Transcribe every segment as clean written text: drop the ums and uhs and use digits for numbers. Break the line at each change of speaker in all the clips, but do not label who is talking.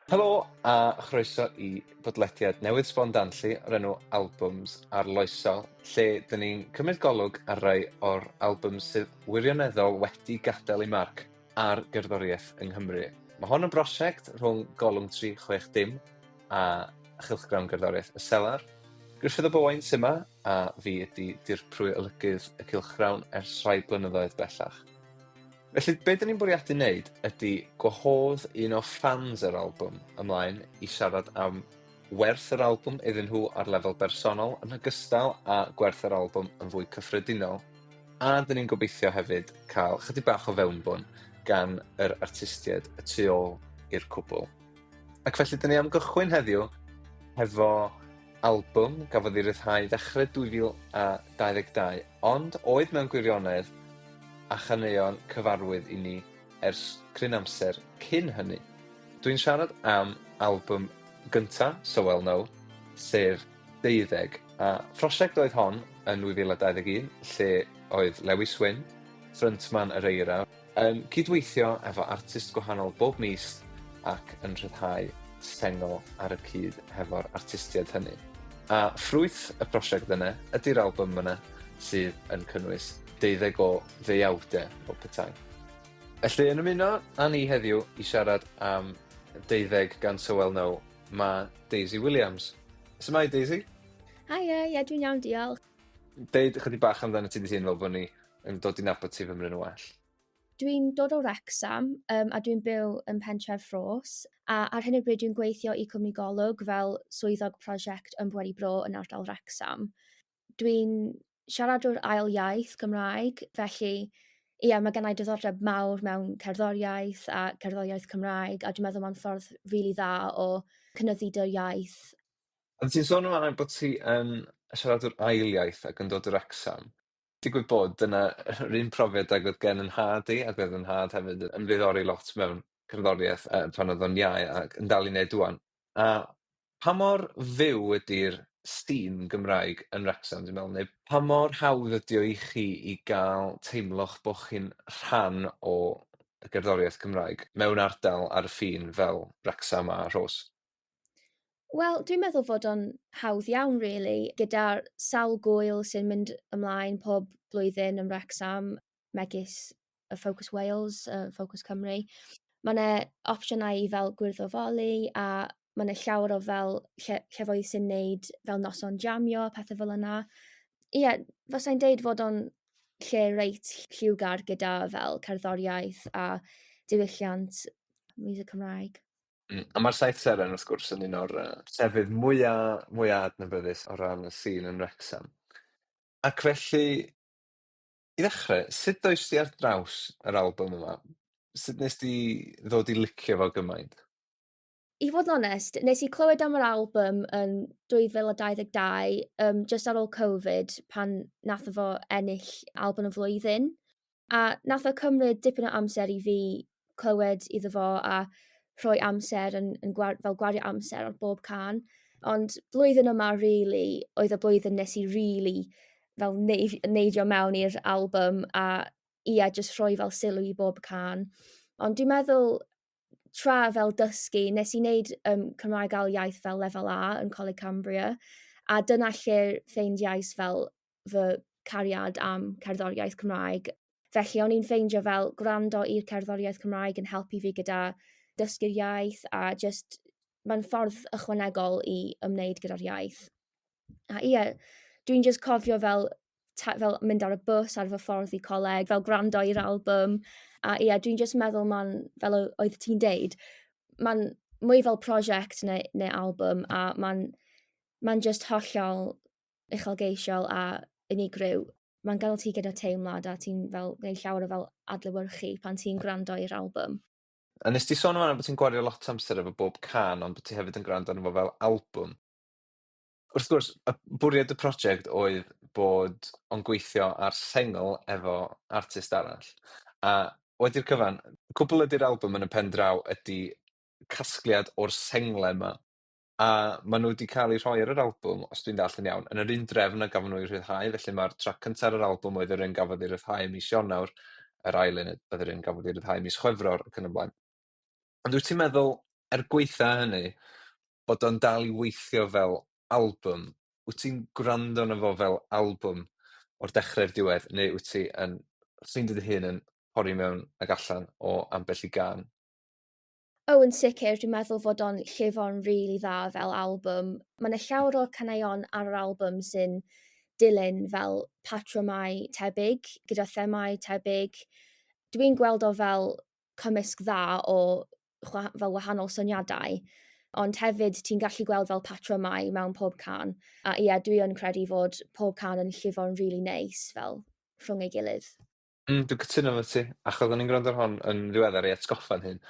Helo a chroeso i bodlediad newydd sbon danlli o'r enw Albums Arloesol, lle dyn ni'n cymryd golwg ar rai o'r albums sydd wirioneddol wedi gadael eu marc ar gerddoriaeth yng Nghymru. Mae hwn yn brosiect rhwng Golwg 360 a Chylchgrawn Gerddoriaeth y Selar. Gruffudd ab Owain sy 'ma, a fi ydy dirprwy olygydd y cylchgrawn ers rhai blynyddoedd bellach. Felly, be dyn ni'n bwriadu wneud ydy gwahodd un o ffans yr albwm ymlaen i siarad am werth yr albwm iddyn nhw ar lefel bersonol yn ogystal â gwerth yr albwm yn fwy cyffredinol, a dyn ni'n gobeithio hefyd cael chydig bach o fewnbwn gan yr artistiaid y tu ôl i'r cwbl. Ac felly, dyn ni am gychwyn heddiw hefo albwm gafodd ei ryddhau ddechrau 2022, ond oedd mewn gwirionedd a chaneuon cyfarwydd i ni ers cryn amser cyn hynny. Dwi'n siarad am albwm gynta Sywel Now, sef Deuddeg, a phrosiect oedd hon yn 2021 lle oedd Lewis Wyn, frontman yr Eira, yn cydweithio efo artist gwahanol bob mis ac yn rhyddhau sengl ar y cyd hefo'r artistiaid hynny. A ffrwyth y prosiect yna ydy'r albwm yna sydd yn cynnwys deuddeg o ddeuawdau fel petai. Felly yn ymuno â ni heddiw i siarad am Deuddeg gan Sywel Now mae Daisy Williams. Shwmae, Daisy?
Haia, ie, dwi'n iawn, diolch.
Deud ychydig bach amdano ti dy hun fel bod ni yn dod i nabod ti fymryn yn well.
Dwi'n dod o Wrecsam a dwi'n byw yn pentref Rhos, a ar hyn o bryd dwi'n gweithio i Cwmni Golwg fel swyddog prosiect yn Bweri Bro yn ardal Wrecsam. Dwi'n siaradwr ail iaith Gymraeg, felly ie, mae gennau diddordeb mawr mewn cerddoriaeth a cerddoriaeth Cymraeg, a dwi'n meddwl mae'n ffordd rili dda o cynyddu dy iaith.
Ond ti'n sôn yn fan'na bod ti yn siaradwr ail iaith ac yn dod o Wrecsam. Digwydd bod, dyna yr un profiad ag oedd gen 'y nhad i, ac oedd 'y nhad hefyd yn ddiddori lot mewn cerddoriaeth pan oedd o'n iau ac yn dal i wneud ŵan. A pa mor fyw ydy'r sîn Gymraeg yn Wrecsam, ti'n meddwl, neu pa mor hawdd ydy o i chi i gael teimlo'ch bod chi'n rhan o y gerddoriaeth Cymraeg mewn ardal ar y ffin fel Wrecsam a Rhos?
Wel, dwi'n meddwl fod o'n hawdd iawn, really, gyda'r sawl gwyl sy'n mynd ymlaen pob blwyddyn yn Wrecsam, megis y Focus Wales, Focus Cymru. Mae yna opsiynau i fel gwirfoddoli a mae yna llawer o fel llefoedd sy'n neud fel noson jamio, pethau fel yna. Ie, yeah, fasai'n deud fod o'n lle reit lliwgar gyda fel cerddoriaeth a diwylliant music Cymraeg.
A mae'r Saith Seren wrth gwrs yn un o'r llefydd mwya mwya adnabyddus o ran y sîn yn Wrecsam. Ac felly, i ddechrau, sut ddoes di ar draws yr albwm yma? Sut nes di ddod i licio fo gymaint?
I fod yn onest, nes i clywed am yr album yn 2022, just ar ôl Covid, pan nath o fo ennill album y flwyddyn. A nath o cymryd dipyn o amser i fi clywed iddo fo a rhoi amser yn fel gwario amser ar bob cân. Ond blwyddyn yma, really, oedd y blwyddyn nes i really fel neidio mewn i'r album a ie, just rhoi fel sylw i bob cân. Ond dwi'n meddwl tra fel dysgu, nes i wneud Cymraeg ail iaith fel lefel A yn Coleg Cambria, a dyna lle ffeindiais fel fy cariad am cerddoriaeth Cymraeg. Felly o'n i'n ffeindio fel gwrando i'r cerddoriaeth Cymraeg yn helpu fi gyda dysgu'r iaith a just mae'n ffordd ychwanegol i ymwneud gyda'r iaith. A ie, dwi'n just cofio fel mynd ar y bws ar fy ffordd i coleg, fel gwrando i'r album. A ie, dwi'n just meddwl mae'n, fel oedd ti'n deud, mae'n mwy fel prosiect neu album a mae'n just hollol uchelgeisiol a unigryw. Mae'n gadael ti gyda teimlad a ti'n fel gwneud llawer o fel adlewyrchu pan ti'n gwrando i'r album.
A nes ti sôn yn fan'na bod ti'n gwario lot o amser efo bob cân, ond bod ti hefyd yn gwrando arno fo fel albwm. Wrth gwrs, y bwriad y prosiect oedd bod o'n gweithio ar sengl efo artist arall. A wedi'r cyfan, cwbl ydy'r albwm yn y pen draw ydy casgliad o'r senglau yma. A maen nhw wedi cael eu rhoi ar yr albwm, os dwi'n dallt yn iawn, yn yr un drefn a gafon nhw eu rhyddhau, felly mae'r trac cynta ar yr albwm oedd yr un gafodd ei ryddhau ym mis Ionawr, yr ail un oedd yr un gafodd ei ryddhau ym mis Chwefror ac yn y blaen. Ond wyt ti'n meddwl Er gwaetha hynny, bod o'n dal i weithio fel albwm. Wyt ti'n gwrando arno fo fel albwm o'r dechrau i'r diwedd, neu wyt ti yn ffeindio dy hun yn pori mewn ag allan o ambell i gân?
O, yn sicr, dwi'n meddwl fod o'n llifo'n rili dda fel albwm. Mae yna llawer o caneuon ar yr albwm sy'n dilyn fel patrymau tebyg, gyda themâu tebyg. Dwi'n gweld o fel cymysg dda o fel wahanol syniadau, ond hefyd ti'n gallu gweld fel patrymau mewn pob cân. A ie, dwi yn credu fod pob cân yn llifo'n rili neis fel rhwng ei gilydd.
Dwi'n cytuno efo ti, achos o'n i'n gwrando ar hon yn ddiweddar i atgoffa'n hun,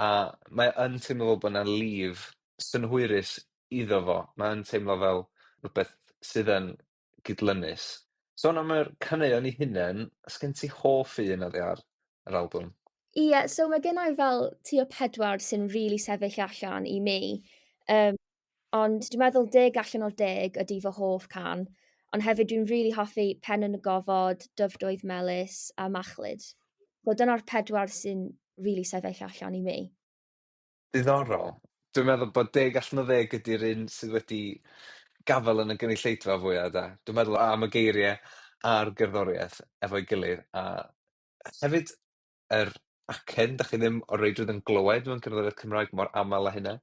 a mae yn teimlo fel bod 'na lif synhwyrus iddo fo. Mae yn teimlo fel rhywbeth sydd yn gydlynus. Sôn am yr caneuon eu hunain, oes gen ti hoff un oddi ar yr albwm?
Ie, so mae gen i fel tua pedwar sy'n rili sefyll allan i mi. Ond dwi'n meddwl 10 allan o 10 ydy fy hoff cân. Ond hefyd dwi'n rili hoffi Pen yn y Gofod, Dyfrdoedd Melys a Machlud. So dyna'r pedwar sy'n rili sefyll allan i mi.
Diddorol. Dwi'n meddwl bod 10 allan o 10 ydy'r un sydd wedi gafael yn y gynulleidfa fwyaf, da. Dwi'n meddwl am y geiriau a'r gerddoriaeth efo'i gilydd, a hefyd yr acen, dach chi ddim o reidrwydd yn glywed mewn cerddoriaeth Cymraeg mor aml â hynna,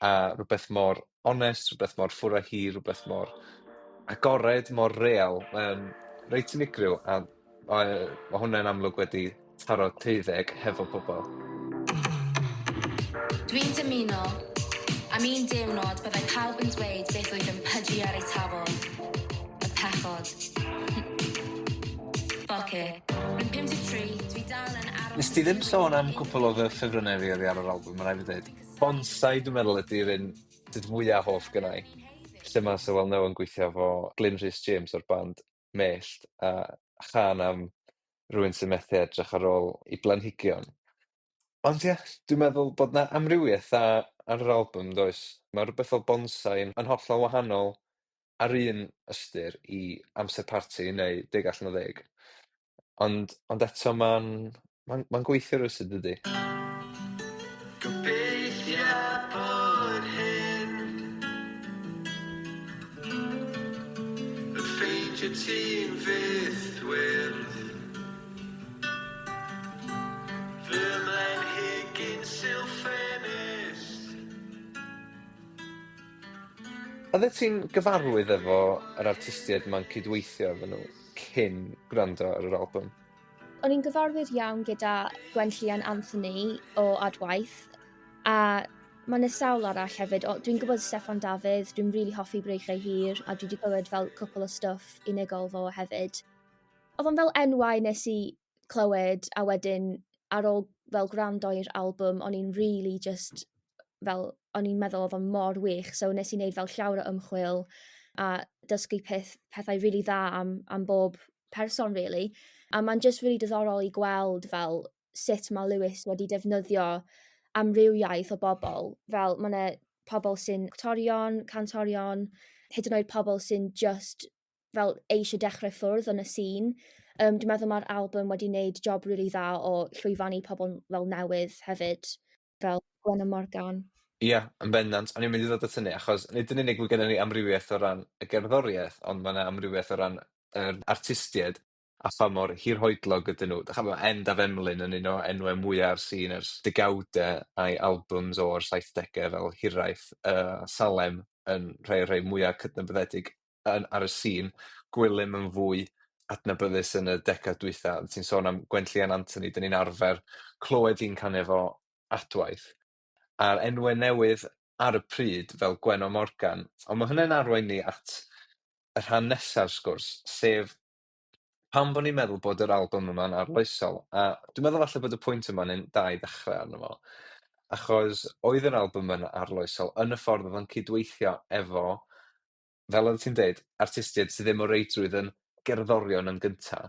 a rhywbeth mor onest, rhywbeth mor ffwrdd â hi, rhywbeth mor agored, mor real. Mae o'n reit unigryw, a mae hwnna'n amlwg wedi taro deuddeg hefo pobl.
Dwi'n dymuno am un diwrnod byddai pawb yn dweud beth oedd yn pydru ar eu tafod. Y pechod. Fuck it. Rwy'n 53, dwi dal yn aros.
Nes ti ddim sôn am cwpl o fy ffefrynnau fi oddi ar yr albwm, ma' raid fi ddweud. Bonsai, dwi'n meddwl, ydy'r un sydd fwyaf hoff gynna i. Lle mae Sywel Now yn gweithio efo Glyn Rhys James o'r band Mellt, a chân am rywun sy'n methu edrych ar ôl ei blanhigion. Ond ie, dwi'n meddwl bod 'na amrywiaeth dda ar yr albwm, does? Mae rhywbeth fel Bonsai yn hollol wahanol ar un ystyr i Amser Parti neu 10 allan o 10. Ond eto mae'n gweithio rywsut, dydi?
Gobeithio bod hyn yn ffeindio ti'n fythwyrdd. Fy mhlanhigyn silffenest.
Oeddet ti'n gyfarwydd efo yr artistiaid ma'n cydweithio efo nhw cyn gwrando ar yr albwm?
O'n i'n gyfarwydd iawn gyda Gwenllian Anthony o Adwaith, a mae yna sawl arall hefyd. O, dwi'n gwybod Steffan Dafydd, dwi'n rili hoffi Breichiau Hir, a dwi wedi clywed fel cwpl o stwff unigol fo hefyd. Oedd o'n fel enwau nes i clywed, a wedyn ar ôl fel gwrando i'r albwm, o'n i'n really just fel, o'n i'n meddwl oedd o'n mor wych, so nes i wneud fel llawer o ymchwil a dysgu pethau really dda am bob person, really. A mae'n just really diddorol i gweld fel sut mae Lewys wedi defnyddio amrywiaeth o bobl. Fel mae yna pobl sy'n actorion, cantorion, hyd yn oed pobl sy'n just fel eisiau dechrau ffwrdd yn y sîn. Dwi'n meddwl mae'r album wedi wneud job really dda o llwyfannu pobl fel newydd hefyd, fel Gwenno Morgan.
Ia, yn bendant. O'n i'n mynd i ddod at hynny, achos nid yn unig mae gennym ni amrywiaeth o ran y gerddoriaeth, ond mae yna amrywiaeth o ran yr artistiaid a pha mor hirhoedlog ydyn nhw. Dych chi'mod, Endaf Emlyn yn un o enwau mwyaf sîn ers degawdau, a'i albwms o'r 70au fel Hiraeth, Salem yn rhai o'r rhai mwyaf cydnabyddedig ar y sîn. Gwilym yn fwy adnabyddus yn y degawd dwytha. Ti'n sôn am Gwenllian Anthony, dyn ni'n arfer clywed hi'n canu efo Adwaith. A'r enwau newydd ar y pryd fel Gwenno Morgan. Ond mae hynny'n arwain ni at y rhan nesa'r sgwrs, sef pam bod ni'n meddwl bod yr albwm yma'n arloesol. A dwi'n meddwl falle bod y pwynt yma'n un da i ddechrau arno fo, achos oedd yr albwm yn arloesol yn y ffordd oedd o'n cydweithio efo, fel oedd ti'n deud, artistiaid sydd ddim o reidrwydd yn gerddorion yn gynta,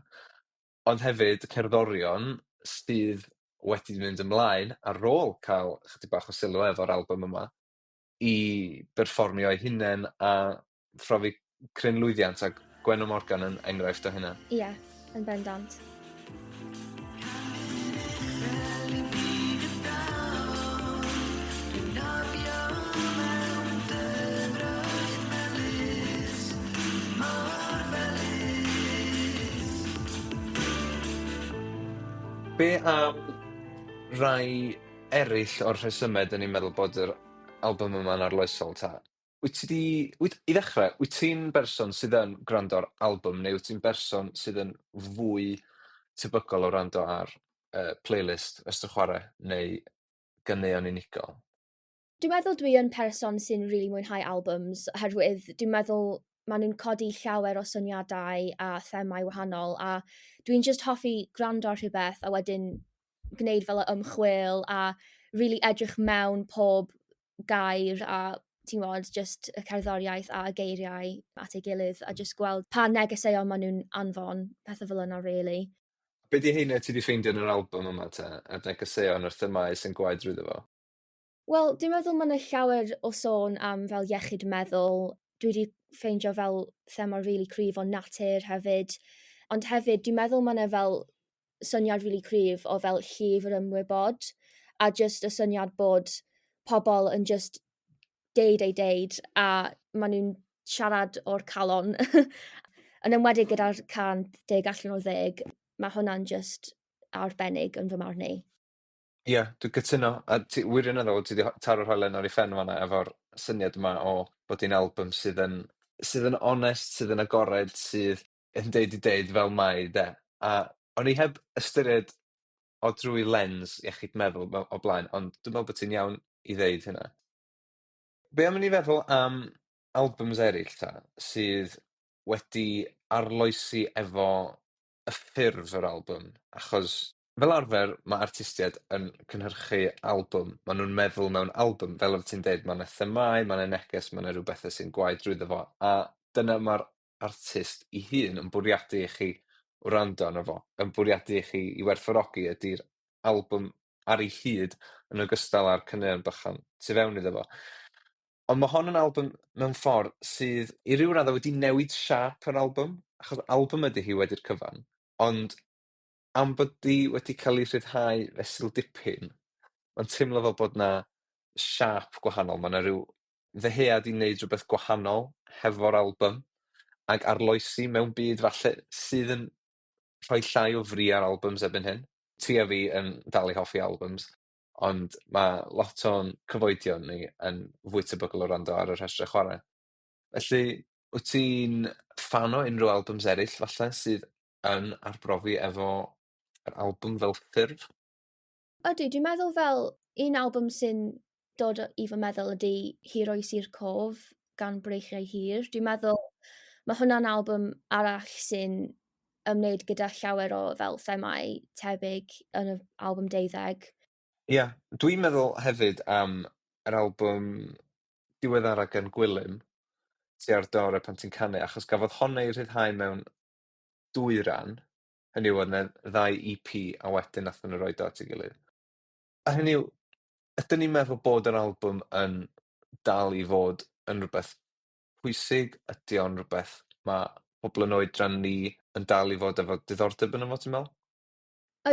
ond hefyd cerddorion sydd wedi mynd ymlaen ar ôl cael chydig bach o sylw efo'r albwm yma i berfformio eu hunain a phrofi cryn lwyddiant, ac Gwenno Morgan yn enghraifft o hynna.
Ie, yeah, yn bendant.
Be am rai eraill o'r rhesymau dyn ni'n meddwl bod yr album yma'n arloesol ta? Wyt ti 'di... Wyt, i ddechrau, wyt ti'n berson sydd yn gwrando ar album neu wyt ti'n berson sydd yn fwy tebygol o wrando ar playlist, rhestr chwarae neu ganeuon unigol?
Dwi'n meddwl dwi yn person sy'n rili really mwynhau albums, oherwydd dwi'n meddwl maen nhw'n codi llawer o syniadau a themau wahanol, a dwi'n just hoffi gwrando ar rhywbeth a wedyn gwneud fel y ymchwil a really edrych mewn pob gair a ti'n gwybod, just y cerddoriaeth a y geiriau at ei gilydd a just gweld pa negeseuon maen nhw'n anfon, pethau fel yna, really.
Be di heina ti 'di ffeindio yn yr album yma ta, y negeseuon a'r themâu sy'n gwaed drwyddo fo?
Wel, dwi'n meddwl mae yna llawer o sôn am fel iechyd meddwl. Dwi wedi ffeindio fel thema rili really cryf o natur hefyd. Ond hefyd, dwi'n meddwl mae yna fel syniad rili really cryf o fel llif yr ymwybod a just y syniad bod pobl yn just deud ei deud a maen nhw'n siarad o'r calon. Yn enwedig gyda'r cân 10 allan o 10, mae hwnna'n just arbennig yn fy marn i.
Ie, dwi'n cytuno. A ti wirioneddol, ti 'di taro'r hoelen ar ei phen fan'na efo'r syniad yma o bod hi'n album sydd yn onest, sydd yn agored, sydd yn deud 'i deud fel mae de. A o'n i heb ystyried o drwy lens iechyd meddwl o blaen, ond dwi'n meddwl bod ti'n iawn i ddeud hynna. Be am i ni feddwl am albums eraill ta, sydd wedi arloesi efo y ffurf yr album? Achos fel arfer mae artistiaid yn cynhyrchu album, maen nhw'n meddwl mewn album, fel oedd ti'n deud, mae 'na themâu, mae 'na neges, mae 'na ryw bethe sy'n gwaed drwyddo fo, a dyna mae'r artist ei hun yn bwriadu i chi wrando arno fo, yn bwriadu i chi i werthfawrogi ydy'r album ar ei hyd yn ogystal â'r caneuon bychan tu fewn iddo fo. Ond mae hon yn album mewn ffordd sydd i ryw raddau wedi newid siâp yr album, achos album ydy hi wedi'r cyfan, ond am bod hi wedi cael ei rhyddhau fesul dipyn, mae'n teimlo fel bod 'na siâp gwahanol, mae 'na ryw ddyhead i wneud rhywbeth gwahanol hefo'r album ac arloesi mewn byd falle sydd yn rhoi llai o fri ar albums erbyn hyn. Ti a fi yn dal i hoffi albums, ond mae lot o'n cyfoedion ni yn fwy tebygol o wrando ar y rhestrau chwarae. Felly, wyt ti'n ffan o unrhyw albums eraill falle sydd yn arbrofi efo yr album fel ffurf?
Ydy, dwi'n meddwl fel un album sy'n dod i fy meddwl ydy Hir Oes i'r Cof gan Breichiau Hir. Dwi'n meddwl mae hwnna'n album arall sy'n ymwneud gyda llawer o fel themau tebyg yn y album 12.
Ie, dwi'n meddwl hefyd am yr album diweddara gan Gwilym, Ti ar Dorau Pan Ti'n Canu, achos gafodd honna ei rhyddhau mewn dwy ran, hynny yw oedd 'na ddau EP a wedyn nathon nhw roid o at ei gilydd. A hynny yw, ydyn ni'n meddwl bod yr album yn dal i fod yn rhywbeth pwysig? Ydy o'n rhywbeth mae pobl yn oedran ni yn dal i fod efo diddordeb yno fo, ti'n meddwl?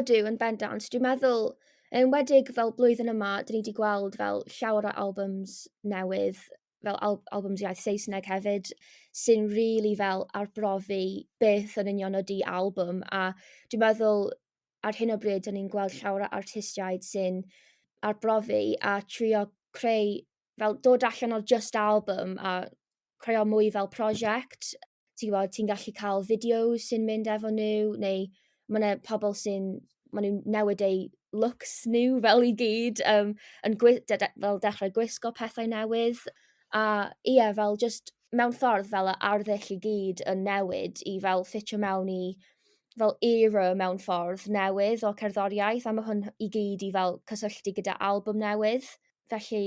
Ydw, yn bendant. Dwi'n meddwl, yn enwedig fel blwyddyn yma, dyn ni wedi gweld fel llawer o albums newydd, fel albums iaith Saesneg hefyd, sy'n really fel arbrofi beth yn union ydy album. A dwi'n meddwl ar hyn o bryd, dyn ni'n gweld llawer o artistiaid sy'n arbrofi a trio creu, fel dod allan o just album a creu o mwy fel prosiect. Ti'n gwybod, ti'n gallu cael fideos sy'n mynd efo nhw, neu mae yna pobl sy'n, maen nhw'n newid eu looks nhw fel i gyd, yn fel dechrau gwisgo pethau newydd. A ie, fel just mewn ffordd fel y arddull i gyd yn newid i fel ffitio mewn i fel era mewn ffordd newydd o cerddoriaeth, a mae hwn i gyd i fel cysylltu gyda album newydd. Felly,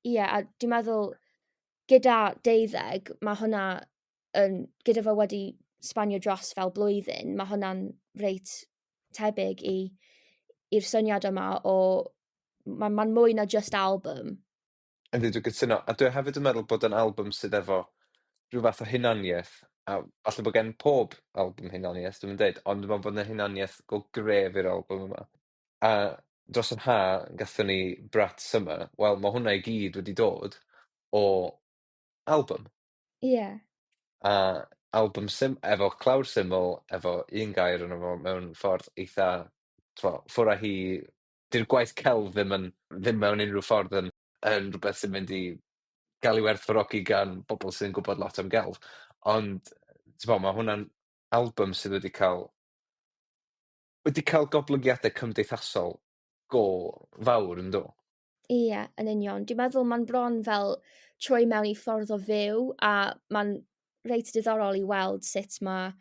ie, a dwi'n meddwl gyda 12, mae hwnna yn, gyda fo wedi spanio dros fel blwyddyn, mae hwnna'n reit tebyg i'r syniad yma o, mae'n ma mwy na just album.
Yndi, dwi'n cytuno. A dwi hefyd yn meddwl bod yn album sydd efo rhyw fath o hunaniaeth, a falle bod gen pob album hunaniaeth, dwi'm yn deud, ond dwi'n meddwl bod yna hunaniaeth go gref i'r album yma. A dros yr ha, gathon ni Brat Summer, wel, mae hwnna i gyd wedi dod o album. A album efo clawr syml, efo un gair yno fo mewn ffordd eitha T'mo', ffwr' â hi, 'di'r gwaith celf ddim yn ddim mewn unrhyw ffordd yn rhywbeth sy'n mynd i gael ei werthfawrogi gan bobl sy'n gwybod lot am gelf. Ond t'mo', ma' hwnna'n album sydd wedi cael goblygiadau cymdeithasol go fawr, ynddo?
Ie, yn union. Dwi'n meddwl mae'n bron fel troi mewn i ffordd o fyw, a mae'n reit diddorol i weld sut mae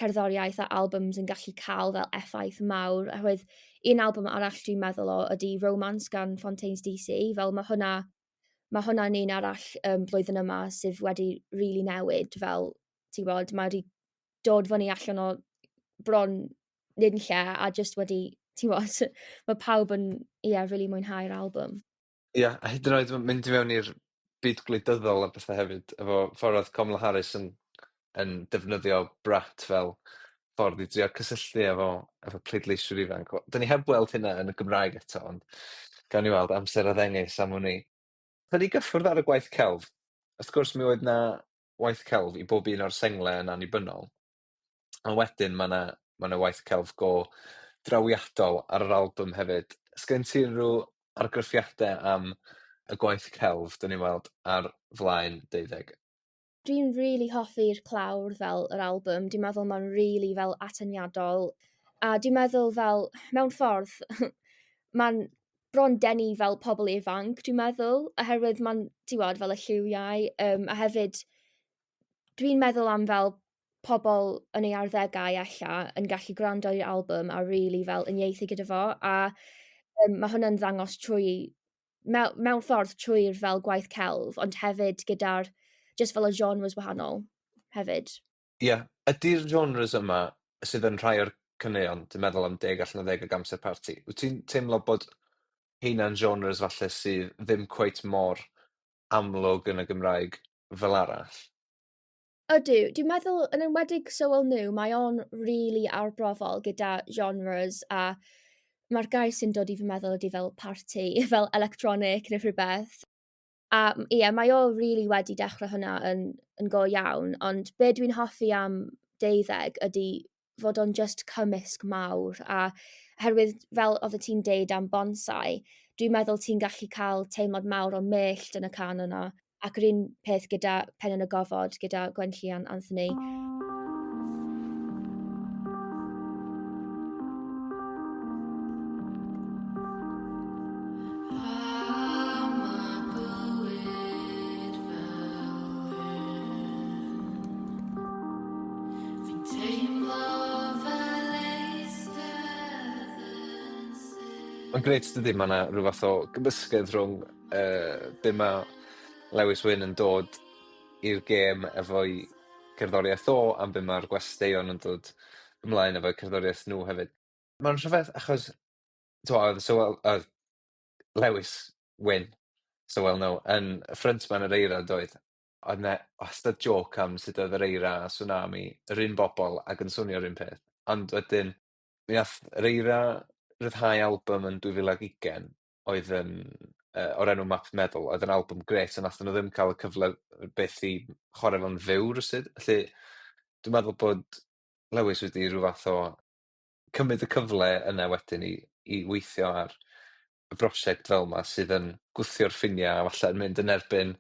cerddoriaeth a albums yn gallu cael fel effaith mawr, oherwydd un album arall dwi'n meddwl o ydy Romance gan Fontaines DC. Fel mae hwnna'n un arall blwyddyn yma sydd wedi really newid, fel ti'n gwybod, mae wedi dod fyny allan o bron nunlle a just wedi, ti'n gwybod, mae pawb yn, ie, yeah, really mwynhau'r album.
Ie, yeah, a hyd yn oed mynd i mewn i'r byd gwleidyddol a bethau hefyd, efo ffordd oedd Kamala Harris yn defnyddio Brat fel ffordd i drio cysylltu efo pleidleiswyr ifanc. Dyn ni heb weld hynna yn y Gymraeg eto, ond gawn ni weld, amser a ddengys am hwnni. Da ni gyffwrdd ar y gwaith celf. Wrth gwrs, mi oedd na waith celf i bob un o'r senglau yn annibynnol. Ond wedyn mae 'na ma' 'na waith celf go drawiadol ar yr album hefyd. Sgen ti unrhyw argraffiadau am y gwaith celf dyn ni'n weld ar flaen deuddeg?
Dwi'n really hoffi'r clawr fel yr album. Dwi'n meddwl mae'n really fel atyniadol. A dwi'n meddwl fel, mewn ffordd, mae'n bron denu fel pobl ifanc, dwi'n meddwl, oherwydd mae'n, ti'n gwybod, fel y lliwiau. A hefyd, dwi'n meddwl am fel pobl yn ei arddegau ella yn gallu gwrando i'r album a really fel uniaethu gyda fo, a mae hwnna'n ddangos trwy, mewn ffordd trwy'r fel gwaith celf, ond hefyd gyda'r just fel y genres wahanol hefyd.
Ie, yeah. Ydy'r genres yma sydd yn rhai o'r caneuon, dwi'n meddwl am 10 allan o 10 ag Amser Parti, wyt ti'n teimlo bod heina'n genres falle sydd ddim cweit mor amlwg yn y Gymraeg fel arall?
Ydw, dwi'n meddwl yn enwedig Sywel Nhw, mae o'n really arbrofol gyda genres, a mae'r gair sy'n dod i fy meddwl ydy fel party, fel electronic neu rhywbeth. A ie, yeah, mae o really wedi dechrau hwnna yn go iawn, ond be dwi'n hoffi am deuddeg ydy fod o'n just cymysg mawr, a herwydd fel oedd ti'n deud am Bonsai, dwi'n meddwl ti'n gallu cael teimlad mawr o mellt yn y cân yna, ac yr un peth gyda Pen yn y Gofod, gyda Gwenllian Anthony.
A ma' bywyd fel hyn. Fi'n teimlo fel eistedd yn syth.
Mae'n grêt dydy, mae yna rhyw fath o gymysgedd rhwng be mae Lewys Wyn yn dod i'r gêm efo'i cerddoriaeth o, am be mae'r gwesteion yn dod ymlaen efo'u cerddoriaeth nhw hefyd. Mae'n rhyfedd achos t'mo' oedd Sywel, oedd Lewys Wyn, Sywel No, yn frontman yr Eira doedd? Oedd 'na wastad jôc am sut oedd yr Eira a Swnami yr un bobl ac yn swnio'r un peth. Ond wedyn mi nath yr Eira ryddhau album yn 2020 oedd yn o'r enw Map Meddwl, oedd yn album grêt, ond nathon nhw ddim cael y cyfle byth i chwarae fo'n fyw rywsut. Felly dwi'n meddwl bod Lewys wedi rhyw fath o cymryd y cyfle yna wedyn i weithio ar y brosiect fel 'ma sydd yn gwthio'r ffiniau a falle yn mynd yn erbyn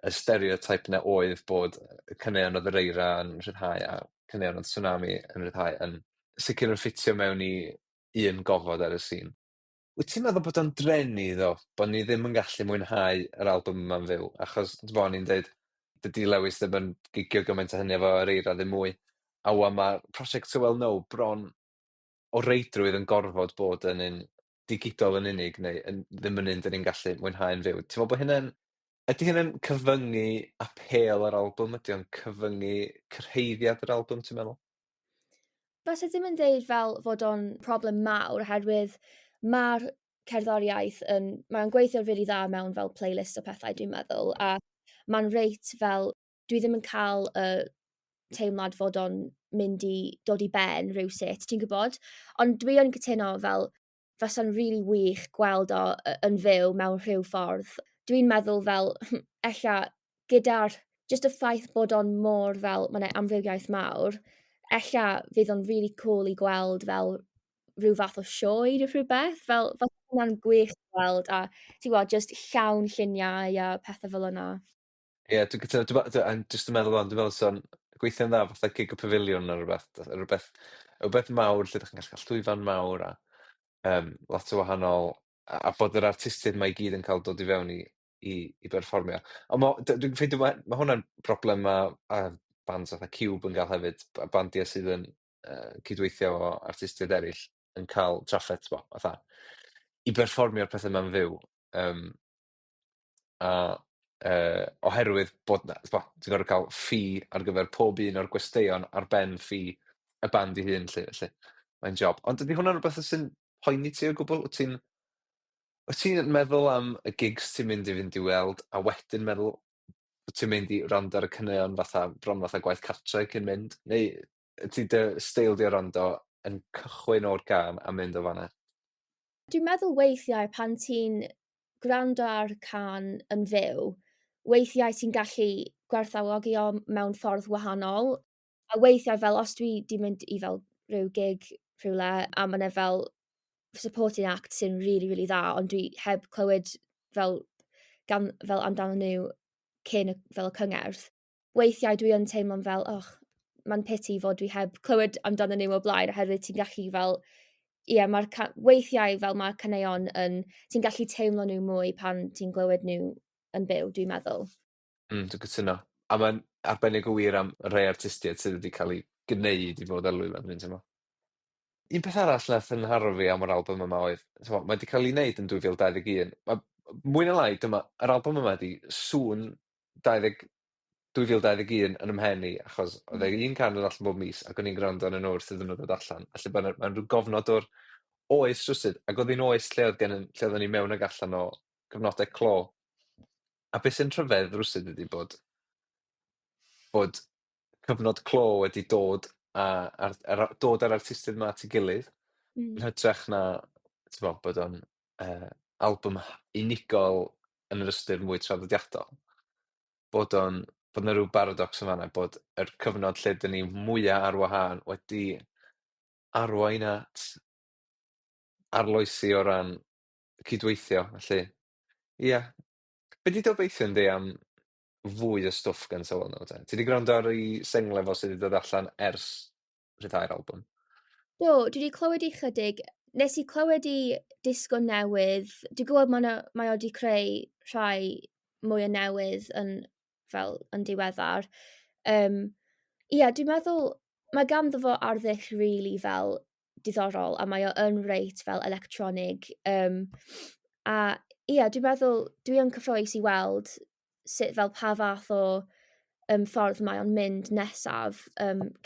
y stereotype 'na oedd bod y caneuon oedd yr Eira yn rhyddhau a caneuon oedd Swnami yn rhyddhau yn sicr yn ffitio mewn i un gofod ar y sîn. Wyt ti'n meddwl bod o'n drueni ddo, bod ni ddim yn gallu mwynhau yr album yma'n fyw? Achos t'bo' o'n i'n deud, dydy Lewys ddim yn gigio gymaint o hynny efo yr Eira ddim mwy. A ŵan ma' prosiect Sywel No bron o reidrwydd yn gorfod bod yn un digidol yn unig neu yn, ddim yn un dyn ni'n gallu mwynhau'n fyw. Ti'n meddwl bod hynna'n... Ydy hynna'n cyfyngu apêl yr album? Ydy o'n cyfyngu cyrhaeddiad yr album, ti'n meddwl?
Fysa ddim yn deud fel fod o'n problem mawr, oherwydd mae'r cerddoriaeth yn, mae'n gweithio rili dda mewn fel playlist o pethau dwi'n meddwl, a mae'n reit fel, dwi ddim yn cael y teimlad fod o'n mynd i dod i ben rhywsut, ti'n gwybod? Ond dwi yn cytuno fel fysa'n rili wych gweld o yn fyw mewn rhyw ffordd. Dwi'n meddwl fel, ella gyda'r, just y ffaith bod o'n mor fel, mae 'na amrywiaeth mawr, ella fydd o'n really cool i gweld fel rhyw fath o sioe neu rhywbeth, fel hwnna'n gwych gweld, a ti'n gwybod, just llawn lluniau a pethau fel yna.
Ie, yeah, dwi'n cytuno, dwi'n just yn meddwl o'n, dwi'n meddwl so'n gweithio'n dda fatha gig y pafiliwn neu rhywbeth, rhywbeth mawr lle ydych chi'n gallu cael llwyfan mawr a lot o wahanol, a bod yr artistiaid mae i gyd yn cael dod i fewn i berfformio. Ond dwi'n ffeindio ma' hwnna'n broblem ma' bands fatha Ciwb yn gael hefyd, a bandiau sydd yn cydweithio efo artistiaid eraill yn cael trafferth, t'bo, fatha i berfformio'r pethau ma'n fyw. A oherwydd bod 'na, t'bo, ti'n gorfod cael ffi ar gyfer pob un o'r gwesteion ar ben ffi y band ei hun, 'lly, felly mae'n job. Ond ydy hwnna'n rhywbeth sy'n poeni ti o gwbl? Wyt ti'n meddwl am y gigs ti'n mynd i fynd i weld, a wedyn meddwl bod ti'n mynd i wrando ar y caneuon fatha, bron fatha gwaith cartre cyn mynd? Neu ydy dy steil di o wrando yn cychwyn o'r gân a mynd o fan'na?
Dwi'n meddwl weithiau pan ti'n gwrando ar cân yn fyw, weithiau ti'n gallu gwerthfawrogi o mewn ffordd wahanol. A weithiau fel os dwi 'di mynd i fel rhyw gig rhywle a ma' 'na fel supporting act sy'n really, really dda, ond dwi heb clywed fel, gan, fel amdano nhw cyn y, fel y cyngerdd. Weithiau dwi yn teimlo'n fel, och, mae'n pity fod dwi heb clywed amdano nhw o blaen, oherwydd ti'n gallu fel, ie, yeah, mae'r weithiau fel mae'r caneuon yn, ti'n gallu teimlo nhw mwy pan ti'n glywed nhw yn byw, dwi'n meddwl.
Dwi'n cytuno. A mae'n arbennig o wir am rhai artistiaid sydd wedi cael eu gwneud i fod ar lwyfan, dwi'n teimlo. Un peth arall nath yn nharo fi am yr album yma oedd, t'mo, mae wedi cael ei wneud yn 2021. Mae mwy neu lai, dyma, yr album yma di sŵn 2021 yn ymhen i, achos oedd e un cân yn allan bob mis, ac o'n i'n gwrando arnyn nhw wrth iddyn nhw ddod allan. Felly mae'n rhyw gofnod o'r oes rywsut, ac oedd hi'n oes lle oedd gen, lle oedden ni mewn ag allan o gyfnodau clo. A beth sy'n rhyfedd rywsut ydy bod cyfnod clo wedi dod a ar, dod â'r artistiaid yma at ei gilydd, yn hytrach na, t'mo, bod o'n album unigol yn yr ystyr mwy traddodiadol. Bod o'n, bod 'na ryw paradox yn fan'na, bod yr cyfnod lle 'dyn ni mwyaf ar wahân wedi arwain at arloesi o ran cydweithio, felly ie. Be 'di dy obeithion di am fwy o stwff gan Sywel nawr te? Ti 'di gwrando ar ei senglau fo sydd wedi dod allan ers rhyddhau'r album?
Do, dwi wedi clywed i chydig. Nes i clywed i disgo newydd. Dwi'n gwybod mae o wedi creu rhai mwy o newydd yn, fel, yn diweddar. Ie, dwi'n meddwl mae ganddo fo arddull really fel diddorol, a mae o yn reit fel electronig. A ie, dwi'n meddwl dwi yn cyffrous i weld sut fel pa fath o ffordd mae o'n mynd nesaf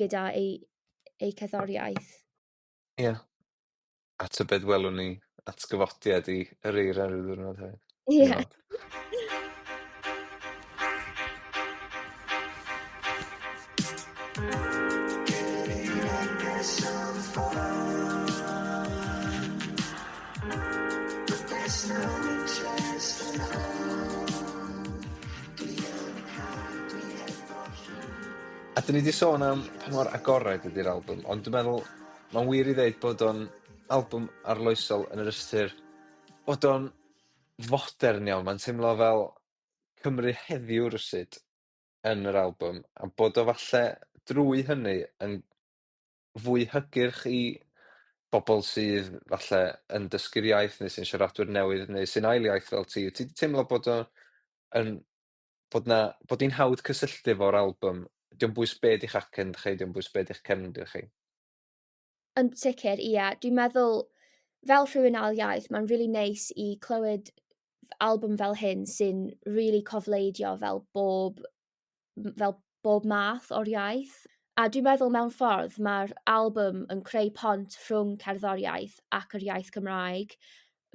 gyda ei cerddoriaeth.
Ie. A tybed welwn ni atgyfodiad i yr eira ryw ddiwrnod hefyd.
Ie.
A dyn ni 'di sôn am pa mor agored ydy'r album, ond dwi'n meddwl mae'n wir i ddeud bod o'n album arloesol yn yr ystyr bod o'n fodern iawn. Mae'n teimlo fel Cymru heddiw rywsut yn yr album, a bod o falle drwy hynny yn fwy hygyrch i bobl sydd falle yn dysgu'r iaith neu sy'n siaradwyr newydd neu sy'n ail iaith fel ti. Ti 'di teimlo bod o yn, bod na, bod hi'n hawdd cysylltu efo'r album? Dio'm bwys be 'di'ch acen chi, dio'm bwys be 'di'ch cefndir chi.
Yn sicr, ie. Dwi'n meddwl, fel rhywun ail iaith, mae'n really neis i clywed album fel hyn sy'n really cofleidio fel bob math o'r iaith. A dwi'n meddwl mewn ffordd mae'r album yn creu pont rhwng cerddoriaeth ac yr iaith Cymraeg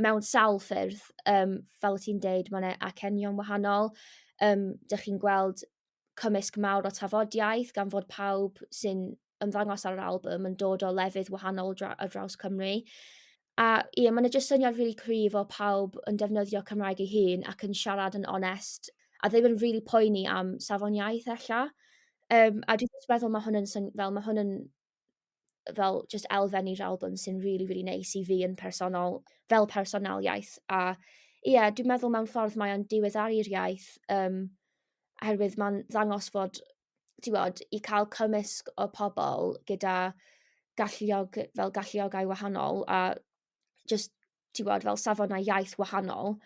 mewn sawl ffyrdd. Fel o ti'n deud, mae yna acenion wahanol. Dych chi'n gweld cymysg mawr o tafodiaeth gan fod pawb sy'n ymddangos ar yr album yn dod o lefydd wahanol ar draws Cymru. A ie, mae yna jyst syniad really cryf o pawb yn defnyddio Cymraeg ei hun ac yn siarad yn onest a ddim yn really poeni am safon iaith ella. A dwi'n just meddwl mae hwn yn, fel, mae hwn yn fel just elfen i'r album sy'n really, really neis i fi yn personol, fel personoliaeth. A ie, yeah, dwi'n meddwl mewn ffordd mae o'n diweddaru'r iaith, oherwydd mae'n ddangos fod, ti'n gwybod, i cael cymysg o pobl gyda galluog, fel galluogau wahanol a just, ti'n gwybod, fel safonau iaith wahanol,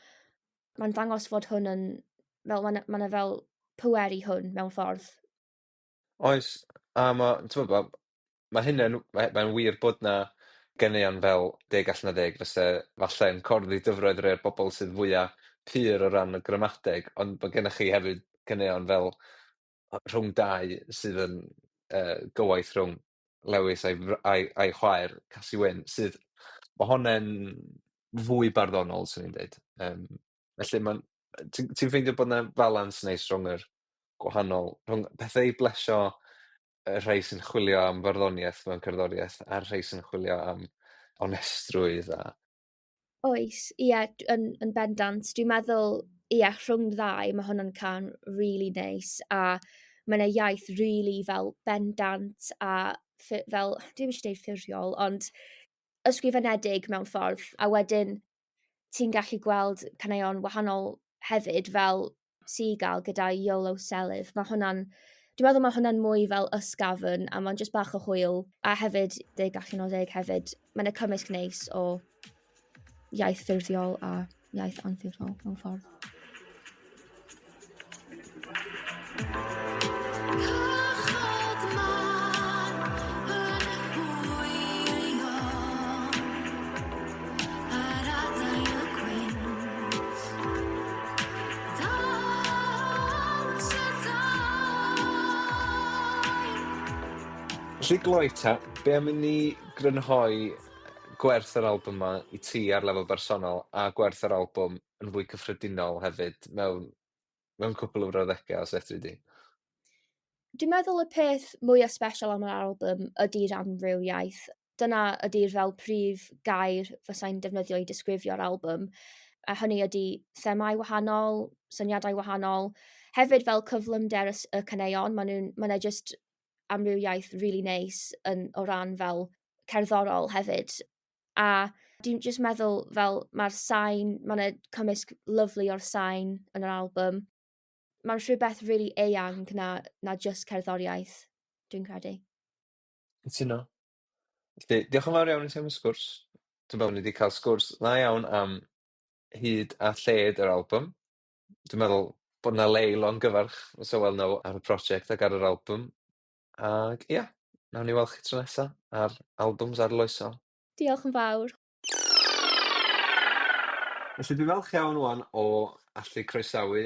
mae'n dangos fod hwn yn, fel, mae'n ma fel pwer i hwn mewn ffordd.
Oes, a ma' t'mod ma' ma' hynna'n mae'n wir bod 'na ganeuon fel Deg Allan o Ddeg fyse falle'n corddi dyfroedd rhai o'r bobl sydd fwya pur o ran y gramadeg, ond bod gennych chi hefyd ganeuon fel Rhwng Dau sydd yn gywaith rhwng Lewys a'i chwaer Casi Wyn, sydd, ma' honne'n fwy barddonol, 'swn i'n deud. Felly ma'n ti'n ffeindio bod 'na falans neis rhwng yr gwahanol, rhwng pethau i blesio y rhai sy'n chwilio am farddoniaeth mewn cerddoriaeth a'r rhai sy'n chwilio am onestrwydd a...
Oes, ie, yn bendant. Dwi'n meddwl, ie, rhwng ddau, mae hwnna'n can really neis a mae yna iaith really fel bendant a fel, dwi'm eisiau dweud ffurfiol, ond ysgrifenedig mewn ffordd. A wedyn ti'n gallu gweld caneuon wahanol hefyd fel Seagull gyda Iolo Selyf. Mae hwnna'n, dwi'n meddwl mae hwnna'n mwy fel ysgafn a mae'n just bach o hwyl. A hefyd, 10 allan o 10 hefyd, mae'n y cymysg neis o iaith ffurfiol a iaith anffurfiol mewn ffordd.
Cychod man yn hwylio ar adain y gwynt. Dawns y dair.
Felly gloi ta, be am i ni grynhoi gwerth yr albwm 'ma i ti ar lefel bersonol a gwerth yr albwm yn fwy cyffredinol hefyd mewn cwpl o frawddegau os fedri di?
Dwi'n meddwl y peth mwyaf special am yr album ydy'r amrywiaeth. Dyna ydy'r fel prif gair fysai'n defnyddio i disgrifio'r album. A hynny ydy themau wahanol, syniadau wahanol. Hefyd fel cyflymder y caneuon, maen nhw'n, ma' 'na just amrywiaeth really neis yn, o ran fel cerddorol hefyd. A dwi'n just meddwl fel mae'r sain, mae 'na cymysg lovely o'r sain yn yr album. Mae'n rhywbeth really eang na just cerddoriaeth, dwi'n credu.
Cytuno. Felly, diolch yn fawr iawn i ti am y sgwrs. Dwi'n meddwl ni wedi cael sgwrs dda iawn am hyd a lled yr album. Dwi'n meddwl bod 'na le i longyfarch Sywel Now ar y prosiect ac ar yr album. Ac ia, nawn ni weld chi tro nesa ar Albwms Arloesol.
Diolch yn fawr.
Felly dwi'n falch iawn ŵan o allu croesawu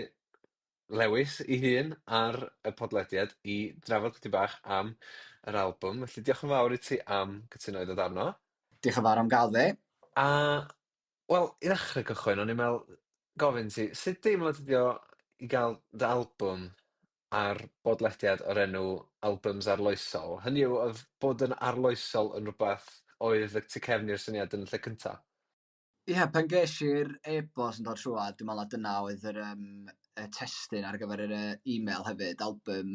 Lewys ei hun ar y podlediad i drafod chydig bach am yr albwm. Felly diolch yn fawr i ti am cytuno i ddod arno.
Diolch yn fawr am gael fi.
A wel, i ddechrau cychwyn, o'n i'n meddwl gofyn ti, sut deimlad ydi o i gael dy albwm ar bodlediad o'r enw Albums Arloesol? Hynny yw, oedd bod yn arloesol yn rhywbeth oedd y tu cefn i'r syniad yn y lle cyntaf?
Ie, yeah, pan ges i'r e-bost yn dod trwad, dwi'n meddwl na dyna oedd y testun ar gyfer yr e-mail hefyd, album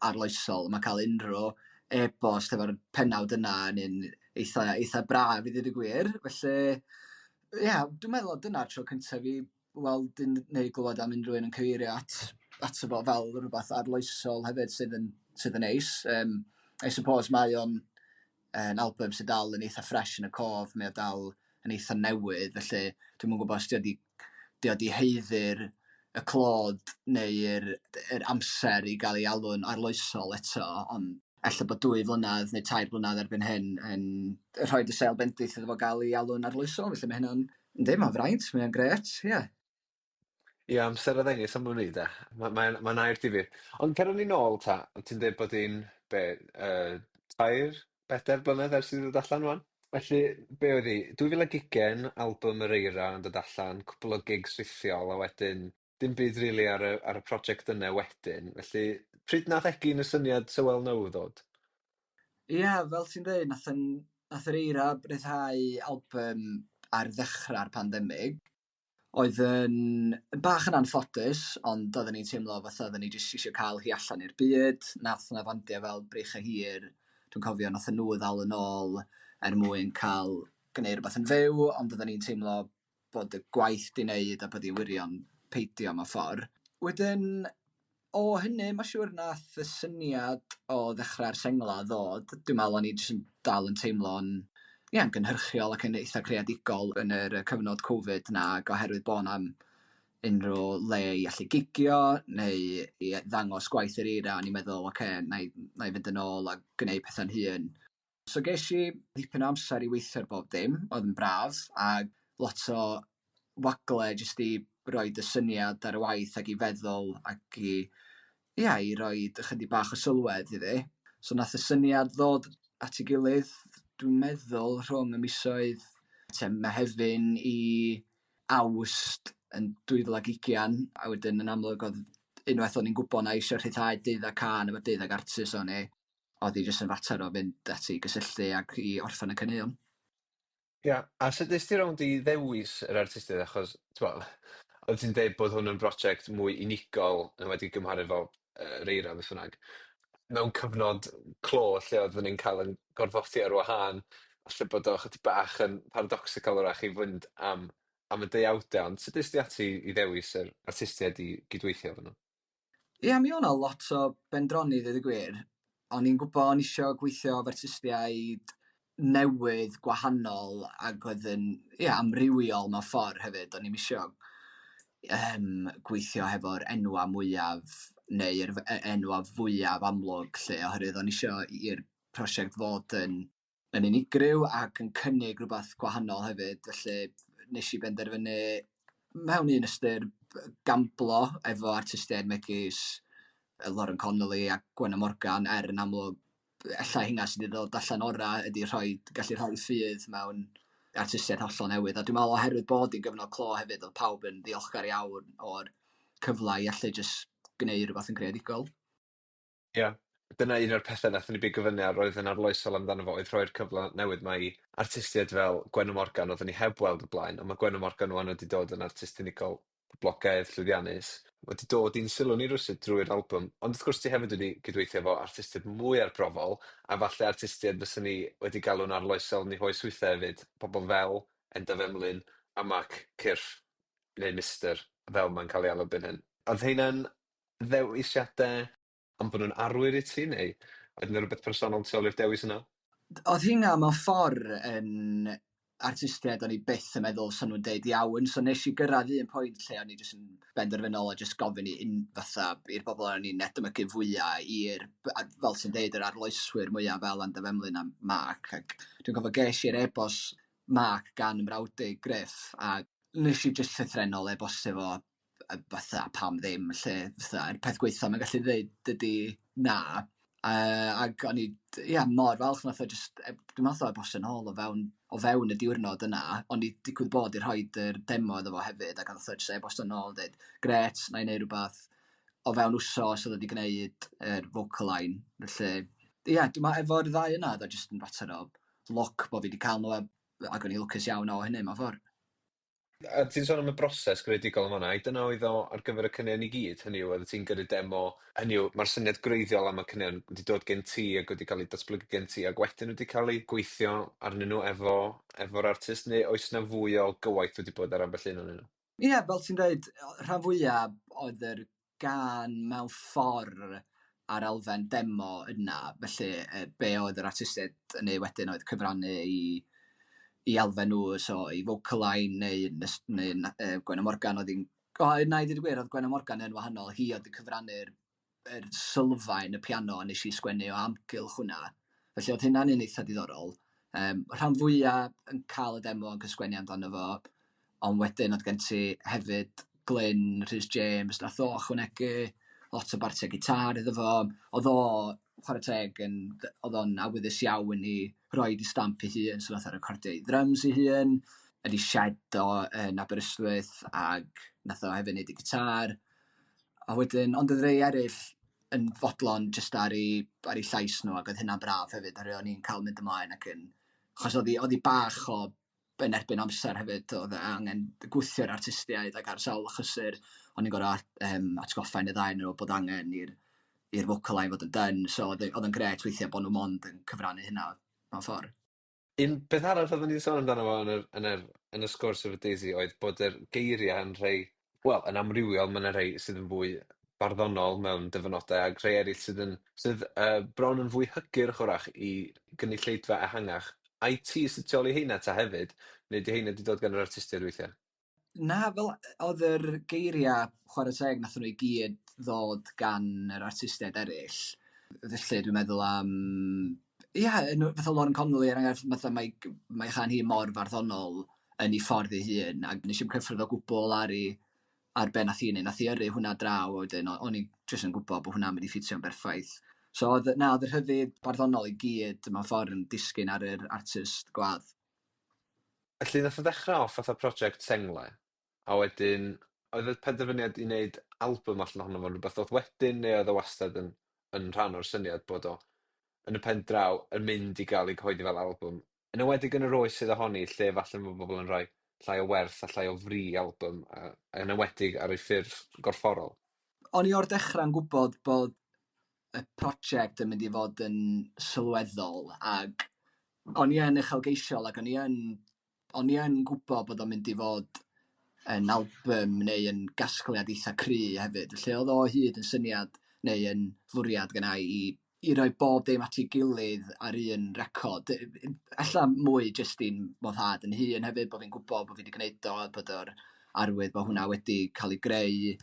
arloesol. Mae cael unrhyw e-bost efo'r pennawd yna yn un eitha braf i ddweud y gwir. Felly, ie, yeah, dwi'n meddwl dyna'r tro cyntaf fi weld neu glywed am unrhyw un yn cyfeirio ato fo fel rhywbeth arloesol hefyd sydd yn neis. I suppose mae o'n yn album sydd dal yn eitha fresh yn y cof, mae o dal yn eitha newydd, felly dwi'm yn gwybod os 'di o 'di haeddu'r y clod neu'r yr amser i gael ei alw'n arloesol eto, ond ella bod 2 flynedd neu 3 blynedd erbyn hyn yn rhoi y sêl bendith iddo fo gael ei alw'n arloesol, felly mae hynna'n, yndi, mae'n fraint, mae'n grêt, ie. Yeah.
Ie, amser a ddengys am wn i de. Mae'n air difyr. Ond cer ni nôl ta, ti'n dweud bod hi'n, be, 3, 4 blynedd ers i ddod allan wan? Felly, be oedd hi? 2020, album Yr Eira yn dod allan, cwpl o gigs rhithiol, a wedyn dim byd rili ar y prosiect yna wedyn. Felly, pryd nath egin y syniad Sywel Now ddod?
Ie, yeah, fel ti'n dweud, nath yr Eira ryddhau album ar ddechrau'r pandemig. Oedd yn bach yn anffodus, ond oedden ni'n teimlo fatha oedden ni jyst eisiau cael hi allan i'r byd. Nath na fandiau fel Breichau Hir Dwi'n cofio nath nhw ddal yn ôl er mwyn cael gwneud rhywbeth yn fyw, ond oedden ni'n teimlo bod y gwaith 'di wneud a bod hi'n wirion peidio mewn ffordd. Wedyn, o hynny, mae'n siŵr nath y syniad o ddechrau'r sengla ddod. Dwi'n meddwl o'n i jyst yn dal yn teimlo'n, ia, yn gynhyrchiol ac yn eitha creadigol yn yr cyfnod Covid 'na, ac oherwydd bod 'na'm unrhyw le i allu gigio neu i ddangos gwaith Yr Eira, o'n i'n meddwl, ocê, wna i fynd yn ôl a gwneud pethau'n hun. So ges i dipyn o amser i weithio ar bob dim, oedd yn braf, a lot o wagle jyst i roid y syniad ar y waith ac i feddwl ac i, ia, i roid ychydig bach o sylwedd iddi. So nath y syniad ddod at ei gilydd, dwi'n meddwl, rhwng y misoedd tua Mehefin i Awst yn 2020, a wedyn yn amlwg oedd unwaith o'n i'n gwybod na eisiau rhyddhau deuddag cân efo deuddag artist o'n i, oedd hi jyst yn fater o fynd ati i gysylltu ac i orffen y caneuon.
Ia, a sut ddest ti rownd i ddewis yr artistiaid, achos t'mo', oeddet ti'n deud bod hwn yn brosiect mwy unigol yn wedi gymharu efo Yr Eira, beth bynnag. Mewn cyfnod clo lle oeddwn ni'n cael yn gorfodi ar wahân, falle bod o chydig bach yn paradoxical wrach i fynd am y deuawdau, ond sut ddest ti ati i ddewis yr artistiaid i gydweithio efo nhw?
Ia, mi oedd 'na lot o bendroni, dweud y gwir. O'n i'n gwybod o'n isio gweithio efo artistiaid newydd, gwahanol, ac oedd yn, ia, amrywiol mewn ffordd hefyd. O'n i'm isio gweithio hefo'r enwau mwyaf neu'r enwau fwyaf amlwg 'lly, oherwydd o'n isio i'r prosiect fod yn unigryw ac yn cynnig rhywbeth gwahanol hefyd. Felly nes i benderfynu mewn un ystyr gamblo efo artistiaid megis Lauren Connolly a Gwenno Morgan, er yn amlwg ella hynna sydd wedi dod allan orau ydy rhoi, gallu rhoi ffydd mewn artistiaid hollol newydd. A dwi'n meddwl oherwydd bod hi'n gyfnod clo hefyd, oedd pawb yn ddiolchgar iawn o'r cyfle i allu jyst gwneud rhywbeth yn greadigol.
Ia, dyna un o'r pethau nathon ni bigo fyny ar roedd yn arloesol amdano fo, oedd rhoi'r cyfle newydd 'ma i artistiaid fel Gwenno Morgan, oedden ni heb weld o blaen, ond mae Gwenno Morgan ŵan wedi dod yn artist unigol poblogaidd, llwyddiannus, wedi dod i'n sylw ni rywsut drwy'r albwm. Ond wrth gwrs ti hefyd wedi cydweithio efo artistiaid mwy arbrofol, a falle artistiaid fyswn ni wedi galw'n arloesol yn eu hoes hwythau hefyd, pobl fel Endaf Emlyn a Marc Cyrff, neu Mister, fel mae'n cael ei alw erbyn hyn. Oedd heina'n ddewisiadau am bod nhw'n arwyr i ti, neu oedd 'na rywbeth personol tu ôl i'r dewis yna?
Oedd hynna mewn ffordd yn artistiaid o'n i byth yn meddwl 'sa nhw'n deud iawn, so nes i gyrraedd un pwynt lle o'n i jyst yn benderfynol o jyst gofyn i un fatha i'r bobl o'n i'n edmygu fwyaf, i'r, fel ti'n deud, yr arloeswyr mwyaf fel Endaf Emlyn a Mark, ac dwi'n cofio ges i'r e-bost Mark gan 'y mrawd i Griff, a nes i jyst llythrennol e-bostio fo fatha pam ddim, lle fatha, yr peth gwaetha mae'n gallu ddeud ydy na. Ac o'n i, ia, mor falch nath o jyst, dwi'n meddwl nath o e-bostio nôl o fewn y diwrnod yna. O'n i digwydd bod i rhoid yr demo iddo fo hefyd, ac nath o jyst e-bostio nôl yn dweud, "Grêt, na i neud rhywbeth." O fewn wsos oedd o wedi gwneud yr vocal line. Felly, ia, dwi'n meddwl efo'r ddau yna, oedd o jyst yn fater o lwc bod fi wedi cael nhw, ac o'n i lwcus iawn o hynny mewn ffordd.
A ti'n sôn am y broses greadigol yn fan'na, ai dyna oedd o ar gyfer y caneuon i gyd? Hynny yw, oeddet ti'n gyrru demo, hynny yw, mae'r syniad gwreiddiol am y caneuon wedi dod gen ti ac wedi cael ei datblygu gen ti, ac wedyn wedi cael ei gweithio arnyn nhw efo'r artist, neu oes 'na fwy o gywaith wedi bod ar ambell un ohonyn nhw?
Ie, fel ti'n dweud, rhan fwyaf oedd yr gân mewn ffordd ar elfen demo yna, felly be oedd yr artistiaid yn neud wedyn oedd cyfrannu i elfen nhw, so i vocal line neu Gwenno Morgan oedd hi'n... O, na i ddweud y gwir, oedd Gwenno Morgan yn wahanol, hi oedd yn cyfrannu'r yr sylfaen y piano, a nes i sgwennu o amgylch hwnna. Felly oedd hynna'n un eitha diddorol. Rhan fwyaf yn cael y demo yn sgwennu amdano fo, ond wedyn oedd gen ti hefyd Glyn Rhys James, nath o ychwanegu lot o bartiau gitar iddo fo. Oedd o, chwarae teg, oedd o'n awyddus iawn i roid ei stamp ei hun, so nath o recordio ei drums ei hun yn ei shed o yn Aberystwyth, ac nath o hefyd neud y gitar. A wedyn, ond oedd rei eraill yn fodlon jyst ar ei llais nhw, ac oedd hynna'n braf hefyd, oherwydd o'n i'n cael mynd ymlaen ac yn... Achos oedd hi bach o yn erbyn amser hefyd, oedd angen gwthio'r artistiaid ac ar sawl achlysur o'n i'n gorfod atgoffa un neu ddau nhw bod angen i'r i'r vocal line fod yn done, so oedd yn grêt weithiau bod nhw mond yn cyfrannu hynna mewn ffordd.
Un peth arall oedden ni'n sôn amdano fo yn y sgwrs efo Daisy oedd bod yr geiriau yn rhai, wel, yn amrywiol. Mae yna rhai sydd yn fwy barddonol mewn dyfynodau ac rhai eraill sydd bron yn fwy hygyrch wrach i gynulleidfa ehangach. Ai ti sydd tu ôl i heina ta hefyd, neu 'di heina 'di dod gan yr artistiaid weithiau?
Na, fel oedd yr geiriau, chwarae teg, nathon nhw i gyd ddod gan yr artistiaid eraill. Felly dwi'n meddwl am, ia, fatha Lauren Connolly, er enghraifft, fatha mae chan hi mor farddonol yn ei ffordd ei hun, ac nes i'm cyffwrdd o gwbl ar be nath hi neud. Nath hi yrru hwnna draw, a wedyn o'n i jyst yn gwybod bod hwnna'n mynd i ffitio'n berffaith. So oedd, na, oedd y rhyddid barddonol i gyd mewn ffordd yn disgyn ar yr artist gwadd.
Felly nath o ddechrau off fatha prosiect senglau, a wedyn oedd y penderfyniad i wneud album allan ohono fo'n rhywbeth ddoth wedyn, neu oedd o wastad yn rhan o'r syniad bod o yn y pen draw yn mynd i gael ei cyhoeddi fel album? Yn enwedig yn yr oes sydd ohoni, lle falle mae bobl yn rhoi llai o werth a llai o fri album, a yn enwedig ar ei ffurf gorfforol.
O'n i o'r dechrau'n gwybod bod y prosiect yn mynd i fod yn sylweddol, ac o'n i yn uchelgeisiol, ac o'n i yn gwybod bod o'n mynd i fod yn album neu yn gasgliad eitha cry hefyd. Felly oedd o hyd yn syniad neu yn fwriad gynna i roi bob dim at ei gilydd ar un record. Ella mwy jyst i'n boddhad yn hun hefyd, bod fi'n gwybod bod fi wedi gwneud o, bod o'r arwydd bod hwnna wedi cael ei greu.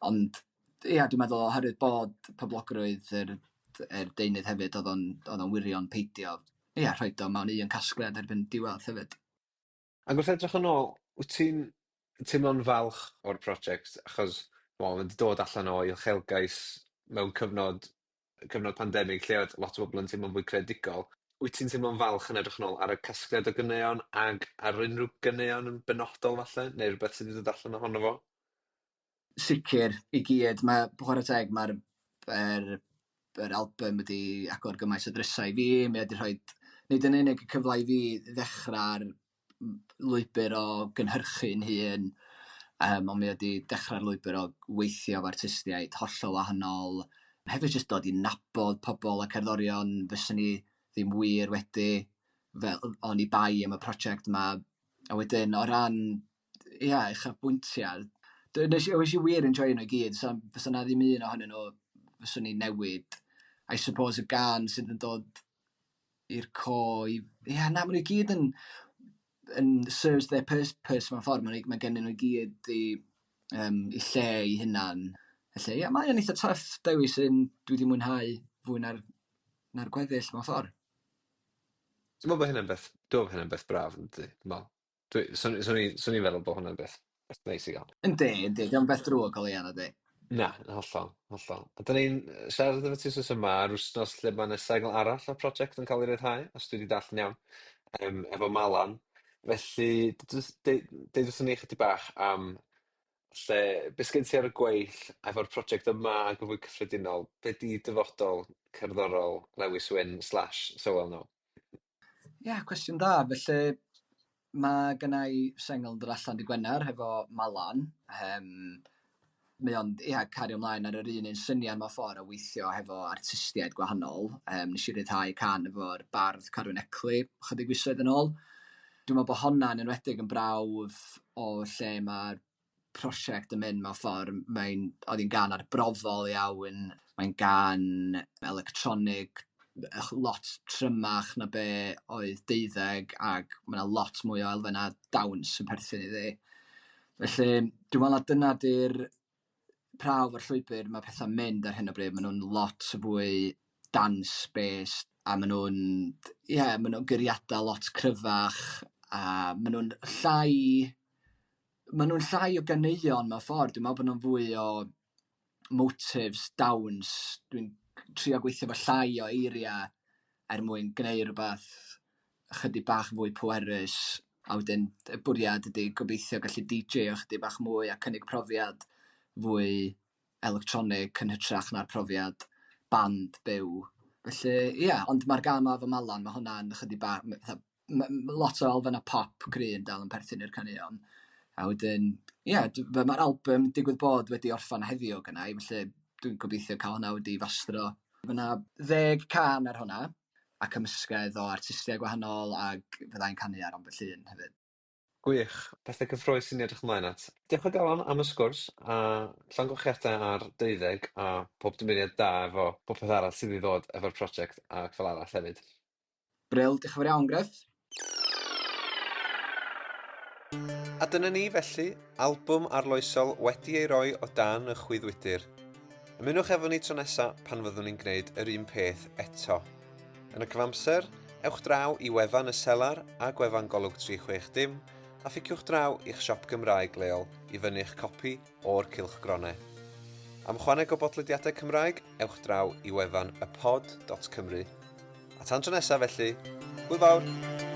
Ond ia, dwi'n meddwl oherwydd bod poblogrwydd yr deunydd hefyd, oedd o'n wirion peidio, ia, rhoid o mewn un casgliad erbyn diwedd hefyd.
Ac wrth edrych yn ôl, wyt ti'n teimlo'n falch o'r prosiect? Achos, wel, mae wedi dod allan o uchelgais mewn cyfnod pandemig lle oedd lot o bobl yn teimlo'n fwy creadigol. Wyt ti'n teimlo'n falch yn edrych yn ôl ar y casgliad o ganeuon ag ar unrhyw ganeuon yn benodol falle, neu rhywbeth sydd wedi dod allan ohono fo?
Sicr, i gyd. Mae, chwarae teg, mae'r yr album wedi agor gymaint o drysau i fi. Mae wedi rhoi, nid yn unig y cyfle i fi ddechrau ar lwybr o gynhyrchu'n hun, ond mae wedi dechrau'r lwybr o weithio efo artistiaid hollol wahanol. Hefyd jyst dod i nabod pobl a cerddorion fyswn i ddim wir wedi fel oni bai am y prosiect yma. A wedyn o ran, ia, uchafbwyntiau, nes i wir enjoio nhw i gyd, so fysa 'na ddim un ohonyn nhw fyswn i'n newid. I suppose y gân sydd yn dod i'r co i... Ia, na, maen nhw i gyd yn serves their purpose mewn ffordd. Mae gennyn nhw i gyd i lle i hunan. Felly, ia, mae o'n eitha tough dewis un dwi wedi mwynhau fwy na'r gweddill mewn ffordd.
Dwi'n meddwl bod hynna'n beth braf, yndi? Dwi'n meddwl. Swn i'n feddwl bod hwnna'n beth neis i gael.
Yndi, dio'm beth drwg o leia, nadi.
Na, yn hollol, hollol. A 'dan ni'n siarad efo ti wsos yma ar wsnos lle ma' 'na sengl arall o'r prosiect yn cael ei ryddhau, os dwi 'di dallt yn iawn, efo Malan. Felly, deud wrthon ni chydig bach am lle, beth sgen ti ar y gweill efo'r prosiect yma ac yn fwy cyffredinol, be 'di dyfodol cerddorol Lewys Wyn/Sywel Now?
Ia, cwestiwn da. Felly, mae gynna i sengl yn dod allan dy' Gwener hefo Malan. Mae o'n, ia, cario ymlaen ar yr un syniad mewn ffordd o weithio hefo artistiaid gwahanol. Nes i ryddhau cân efo'r bardd Carwyn Eckley chydig fisoedd yn ôl. Dwi'n meddwl bod honna'n enwedig yn brawf o lle mae'r prosiect yn mynd mewn ffordd. Oedd hi'n gân arbrofol iawn, mae'n gân electronig, lot trymach na be oedd Deuddeg, ac mae 'na lot mwy o elfennau dawns yn perthyn iddi. Felly dwi'n meddwl na dyna 'di'r prawf o'r llwybr mae pethau'n mynd ar hyn o bryd. Maen nhw'n lot fwy dance-based a maen nhw'n, ie, maen nhw'n gyriadau lot cryfach a maen nhw'n llai o ganeuon mewn ffordd. Dwi'n meddwl bod nhw'n fwy o motifs dawns. Dwi'n trio gweithio efo llai o eiriau er mwyn gwneud rhywbeth chydig bach fwy pwerus. A wedyn y bwriad ydy gobeithio gallu DJ o chydig bach mwy a cynnig profiad fwy electronig yn hytrach na'r profiad band byw. Felly ie, ond mae'r gân 'ma efo Malan, mae hwnna'n chydig bach, fatha, lot o elfennau pop cry yn dal yn perthyn i'r caneuon. A wedyn, ie, mae'r album digwydd bod wedi orffan heddiw gynna i, felly Dwi'n gobeithio cael hwnna wedi fastro. Mae yna 10 cân ar hwnna, a cymysgedd o artistiau gwahanol, ac fyddai'n canu ar ambell un hefyd.
Gwych, pethau cyffrous i ni edrych ymlaen at. Diolch o galon am y sgwrs, a llongyfarchiadau ar 12 a pob dymuniad da efo popeth arall sydd i ddod efo'r prosiect ac fel arall hefyd.
Brill, diolch yn fawr iawn, Gruff.
A dyna ni felly, albwm arloesol wedi ei roi o dan y chwyddwydr. Ymunwch efo ni tro nesa pan fyddwn ni'n gwneud yr un peth eto. Yn y cyfamser, ewch draw i wefan Y Selar a gwefan Golwg 360 a phiciwch draw i'ch siop Gymraeg leol i fynnu eich copi o'r cylchgronau. Am chwaneg o bodlediadau Cymraeg, ewch draw i wefan ypod.cymru. A tan tro nesaf felly, hwyl fawr!